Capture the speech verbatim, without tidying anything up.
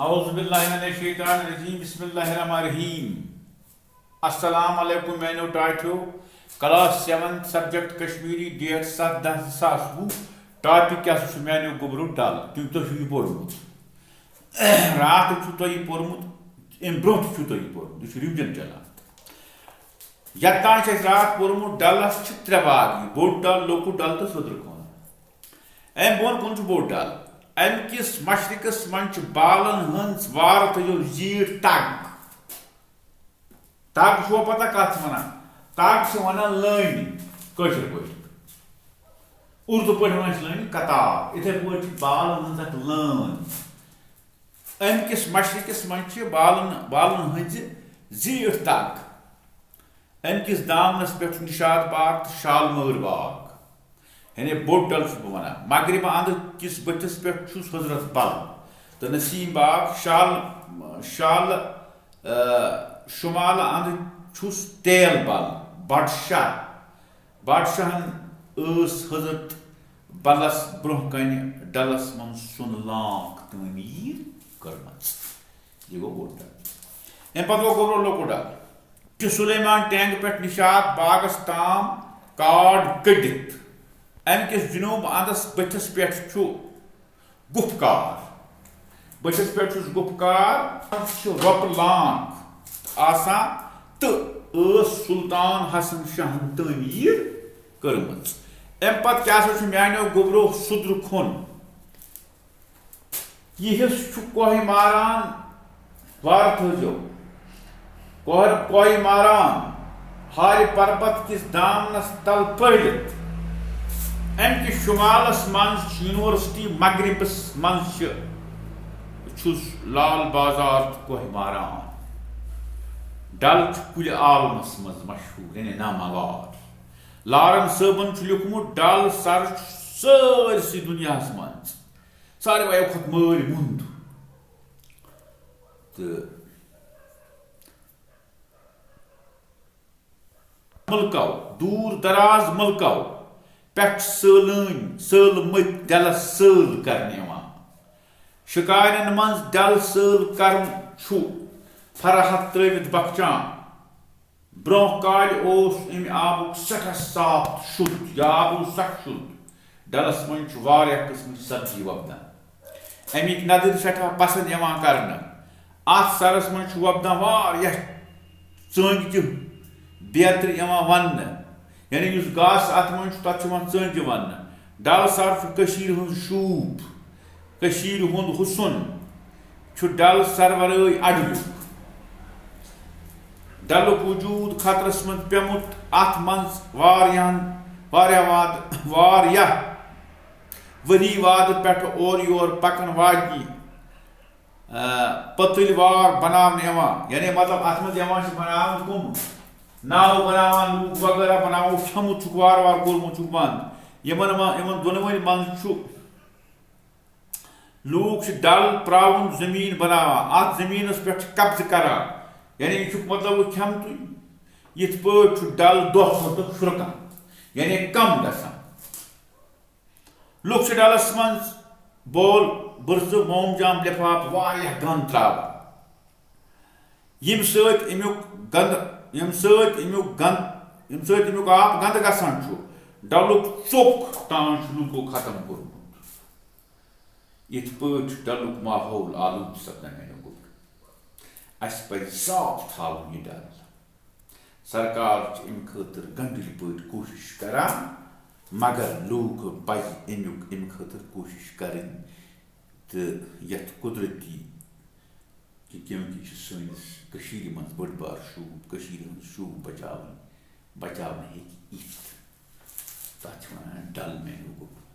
اعوذ باللہ من الشیطان الرجیم، بسم اللہ الرحمن الرحیم۔ السلام علیکم میانیو ٹاٹھیو۔ Class seventh, subject Kashmiri, date ستھ دہ زٕ ساس وُہ۔ ٹاپک کیٛاہ سا چھُ میانیو گوٚبرو؟ ڈل۔ تُہۍ، تۄہہِ چھُو یہِ پوٚرمُت۔ راتھ چھُو تۄہہِ یہِ پوٚرمُت، اَمہِ برونٛہہ تہِ چھُو تۄہہِ یہِ پوٚرمُت۔ یہِ چھُ ریوجن چلان۔ یَتھ تام چھُ اَسہِ راتھ پوٚرمُت، ڈلس چھِ ترٛےٚ باغ، یہِ بوٚڑ ڈل، لۄکُٹ ڈل تہٕ سوٚدرٕ کۄل۔ اَمہِ بۄن کُن چھُ بوٚڑ ڈل۔ اَمہِ کِس مشرقس منٛز چھِ بالن ہٕنٛز وارٕ تھٲوِو زیٖٹھ تگ۔ تگ چھُوا پتہ کتھ چھِ ونان؟ تگ چھِ ونان لٲنہِ کٲشِر پٲٹھۍ۔ اردو پٲٹھۍ ونان چھِ لٲنہِ قطار۔ یِتھے پٲٹھۍ چھِ بالن ہٕنٛز اکھ لٲن۔ اَمہِ کِس مشرقس منٛز چھِ بالن، بالن ہٕنٛزِ زیٖٹھ تگ۔ اَمہِ کِس دامنس پٮ۪ٹھ چھُ نشاط باغ تہٕ شالمٲر باغ۔ یعنی بوٚڑ ڈل چھُس بہٕ وَنان۔ مغربہٕ اَنٛدٕ کِس بٔٹھِس پٮ۪ٹھ چھُس حضرت بل تہٕ نسیم باغ۔ شال، شال، آ، شمالہٕ اَنٛدٕ چھُس تیل بل، بڈشاہ۔ بادشاہن ٲس حضرت بلس برونٛہہ کنہِ ڈلس منٛز سُن لانک تعمیٖر کٔرمٕژ۔ یہِ گوٚو بوٚڑ ڈل۔ اَمہِ پتہٕ گوٚو گوٚبرو لۄکُٹ ڈل۔ چھُ سلیمان ٹینگ پٮ۪ٹھ نشاط باغس تام کاڈ کٔڑِتھ۔ اَمہِ کِس جنوب اندس بٔٹھِس پٮ۪ٹھ چھُ گُپھ کار۔ بٔٹھِس پٮ۪ٹھ چھُس گُپھ کار۔ اَتھ چھِ رۄپہٕ لانک آسان تہٕ ٲس سلطان حسن شاہن تعمیٖر کٔرمٕژ۔ اَمہِ پتہٕ کیٛاہ سا چھُ میانیو گوٚبرو سُدرٕ کھوٚن؟ یہِ حصہٕ چھُ کوہ ماران، وارٕ تھٲوزیو۔ کوہ، کوہ ماران، ہارِ پربت کِس دامنس تل پھٔہلِتھ۔ اَمہِ کِس شمالس منٛز چھِ یونیورسٹی، مغربس منٛز چھِ، چھُس لال بازار تہٕ کوہ ماران۔ ڈل چھُ کُلہِ عالمس منٛز مشہوٗر، یعنی ناماوار۔ لارن صٲبن چھُ لیوٗکھمُت، ڈل سر چھُ سٲرسٕے دُنیاہس منٛز ساروٕیو کھۄتہٕ مٲرۍ مُنٛد۔ تہٕ مُلکو، دوٗر دراز مُلکو پٮ۪ٹھ سٲلٲنۍ، سٲلمٕتۍ ڈلس سٲل کرنہِ یِوان۔ شکارٮ۪ن منٛز ڈل سٲل کرُن چھُ فرحت ترٲوِتھ بخچان۔ برونٛہہ کالہِ اوس امہِ آبُک سٮ۪ٹھاہ صاف تہٕ شُد۔ یہِ آب اوس سخ شُد۔ ڈلس منٛز چھِ واریاہ قٕسمٕچ سبزی وۄپدان۔ اَمِکۍ ندٕرۍ سٮ۪ٹھاہ پسنٛد یِوان کرنہٕ۔ اَتھ سرس منٛز چھِ وۄپدان واریاہ ژٲنٛگۍ تہِ بیترِ یِوان وننہٕ۔ یعنی یُس گاسہٕ اَتھ منٛز چھُ، تَتھ چھِ یِوان ژٲنٛگۍ وننہٕ۔ ڈل سر چھُ کٔشیٖرِ ہٕنٛز شوٗب، کٔشیٖرِ ہُنٛد حُسن چھُ ڈل سر ورٲے اَڈٕلیوٚک۔ ڈلُک وجوٗد خطرس منٛز پیوٚمُت۔ اَتھ منٛز واریاہن، واریاہ واد-، واریاہ ؤری وادٕ پٮ۪ٹھٕ اورٕ یور پکن واجنہِ، آ، پٔتٕلۍ وار بناونہٕ یِوان۔ یعنی مطلب، اَتھ منٛز یِوان چھِ بناونہٕ کُم؟ ناوٕ بناوان لوٗکھ وغیرہ بناوان، کھٮ۪مُت چھُکھ وارٕ وارٕ، کوٚرمُت چھُکھ بنٛد۔ یِمن ما-، یِمن دۄنوٕنی منٛز چھُ لوٗکھ چھِ ڈل پراوُن زٔمیٖن بناوان، اَتھ زٔمیٖنَس پٮ۪ٹھ چھِ قبضہٕ کران، یعنی یہِ چھُکھ مطلب وۄنۍ کھٮ۪متُے۔ یِتھ پٲٹھۍ چھُ ڈل دۄہ کھۄتہٕ دۄہ شرٛۄکان، یعنی کم گژھان۔ لُکھ چھِ ڈلس منٛز بول، بٕرژٕ، مومجام، لفاف واریاہ گنٛد تراوان، ییٚمہِ سۭتۍ اَمیُک گنٛد، ییٚمہِ سۭتۍ اَمیُک گنٛد، ییٚمہِ سۭتۍ اَمیُک آب گنٛدٕ گژھان چھُ۔ ڈلُک ژوٚک تام چھُ لوٗکو ختم کوٚرمُت۔ یِتھ پٲٹھۍ چھُ ڈلُک ماحول آلودٕ سپدان، میانیو گوٚبرو۔ اَسہِ پَزِ صاف تھاوُن یہِ ڈل۔ سرکار چھِ اَمہِ خٲطرٕ گنڈٕلۍ پٲٹھۍ کوٗشِش کران، مگر لوٗکھ پَزِ اَمیُک، اَمہِ خٲطرٕ کوٗشِش کرٕنۍ تہٕ یَتھ قۄدرٔتی، کہِ کیونکہ یہِ چھُ سٲنِس کٔشیٖرِ منٛز بٔڑ بار شوٗب، کٔشیٖرِ ہُنٛد شوٗب بچاوٕنۍ، بچاونہٕ ہیٚکہِ یِتھ۔ تَتھ چھِ وَنان ڈل، میانیو گوٚبرو۔